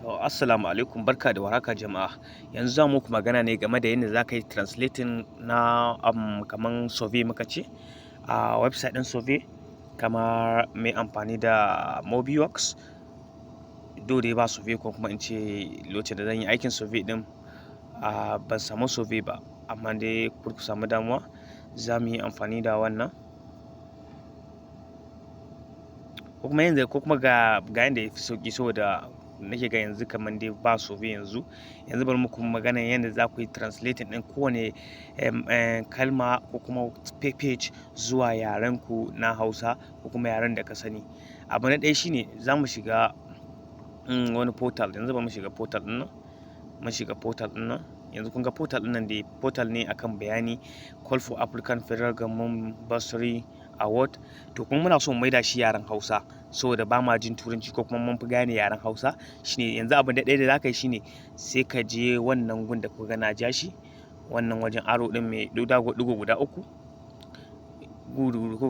Assalamu alaikum, barka da warhaka jama'a. Yanzu za mu muku magana ne game da yadda za ka yi translating na kaman survey muka ce a website ɗin survey, kamar mai amfani da MobiWorks. Though dai ba survey, ko kuma in ce lokacin da zan yi aikin survey ɗin ban samu survey ba, amma dai kar ku samu damuwa, za mu yi amfani da wannan. Ko kuma yanzu, ko kuma ga yanda ya fi sauƙi, saboda nake ga yanzu kamar dai ba survey yanzu. Yanzu bari muku magana yanda za ku yi translating ɗin kowane kalma ko kuma page zuwa yaren ku na Hausa ko kuma yaren da ka sani. Abu na ɗaya shine za mu shiga wani portal. Yanzu bari mu shiga portal ɗin nan. Mun shiga portal ɗin nan. Yanzu kun ga portal ɗin nan dai portal ne akan bayani Call for African Federal Government Bursary Award. To, kuma muna so mu maida shi yaren Hausa saboda ba ma jin Turanci ko kuma mun fi gane yaren Hausa. Shine yanzu abu na ɗaya da za ka yi shine sai ka je wannan gun da kuka ga na ja shi, wannan wajen arrow ɗin mai ɗigo guda uku. Ko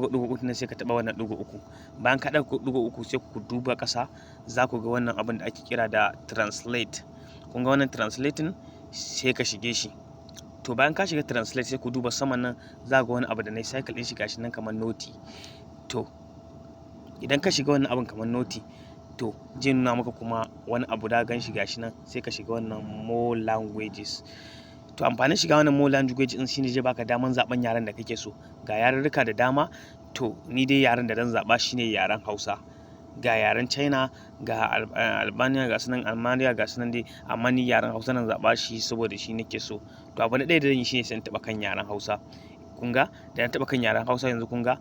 ɗigo uku nan, sai ka taɓa wannan ɗigo uku. Bayan ka ɗauko ɗigo uku, sai ku duba ƙasa, za ku ga wannan abun da ake kira da translate. Kun ga wannan translating, sai ka shige shi. To, bayan ka shiga translate, sai ku duba saman nan, za ku ga wani abu da na yi circle ɗin shi, gashi nan kamar noti. To, idan ka shiga wannan abun kamar noti, to zai nuna maka kuma wani abu da gan shi, gashi nan, sai ka shiga wannan more languages. To, amfanin shiga wannan more language ɗin shine zai baka daman zaɓen yaren da kake so. Ga yarurruka da dama. To, ni dai yaren da zan zaɓa shine yaren Hausa. Ga yaren China, ga Albania, ga sunan Almania, ga sunan dai, amma ni yaren Hausa zan zaɓa shi saboda shi nake so. To, abu na ɗaya da zan yi shine sai in taɓa kan yaren Hausa. Kun ga da na taɓa kan yaren Hausa, yanzu kun ga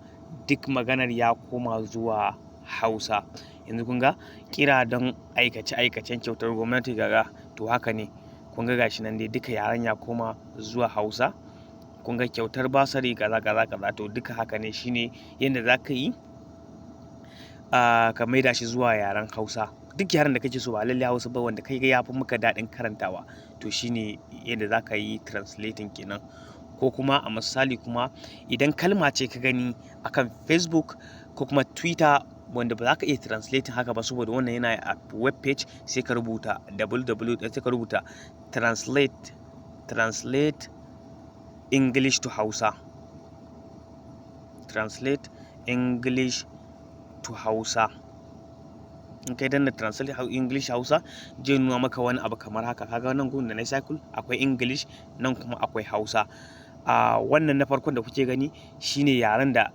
duk maganar ya koma zuwa Hausa. Yanzu kun ga kira don aikace aikacen kyautar gwamnati gaga. To, haka ne, kun ga gashi nan dai duka yaren ya koma zuwa Hausa. Kun ga kyautar bursary, kaza kaza kaza. To, duka haka ne, shine yadda za ka yi ka maida shi zuwa yaren Hausa. Duk yaren da kake so, ba lallai Hausa ba, wanda kai ga ya fi maka daɗin karantawa. To, shine yadda za ka yi translating kenan. Ko kuma a misali kuma, idan kalma ce ka gani akan Facebook ko kuma Twitter wanda ba za ka iya translating haka ba, saboda wannan yana a web page, sai ka rubuta www, sai ka rubuta translate English to Hausa, translate English to Hausa. In kai danna translate English Hausa, zai nuna maka wani abu kamar haka. Kaga wannan gun da na circle, akwai English nan, kuma akwai Hausa. A wannan na farkon da kuke gani shine yaren da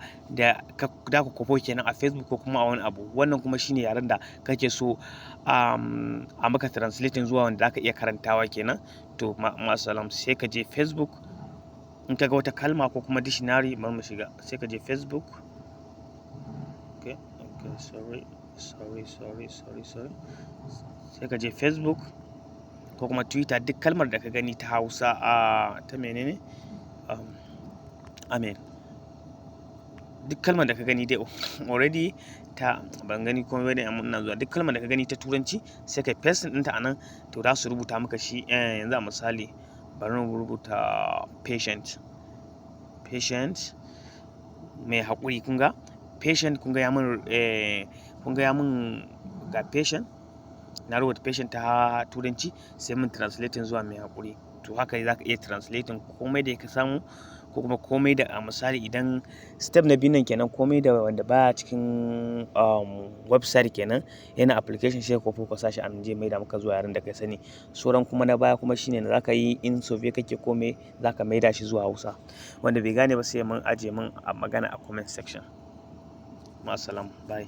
ka da ka kwafo kenan a Facebook ko kuma a wani abu. Wannan kuma shine yaren da kake so a maka translating zuwa wanda zaka iya karantawa kenan. To, masalam, sai ka je Facebook in ka ga wata kalma ko kuma dictionary. Bari mu shiga. Sai ka je Facebook. Okay, sorry, sorry, sorry, sorry, sorry. Sai ka je Facebook ko kuma Twitter, duk kalmar da ka gani ta Hausa, a ta menene, amen, duk kalmar da ka gani dai already ta, ban gani komai bane amma ina zuwa. Duk kalmar da ka gani ta Turanci, sai kai paste ɗinta a nan, to za su rubuta maka shi. Yanzu a misali, bari mu rubuta patient. Patient, mai haƙuri. Kun ga patient, kun ga ya mun ga patient. Na rubuta patient ta Turanci, sai mun translating zuwa mai haƙuri. To, haka za ka iya translating komai da ka samu, ko kuma komai da, a misali, idan step na biyu nan kenan, komai da wanda baya cikin website kenan, yana application, sai ka kwafo ka sa shi a nan, zai maida maka zuwa yaren da ka sani. Sauran kuma na baya kuma shine da za ka yi in survey kake kome, za ka maida shi zuwa Hausa. Wanda bai gane ba, sai mun ajiye mun a magana a comment section. Ma'assalam, bye.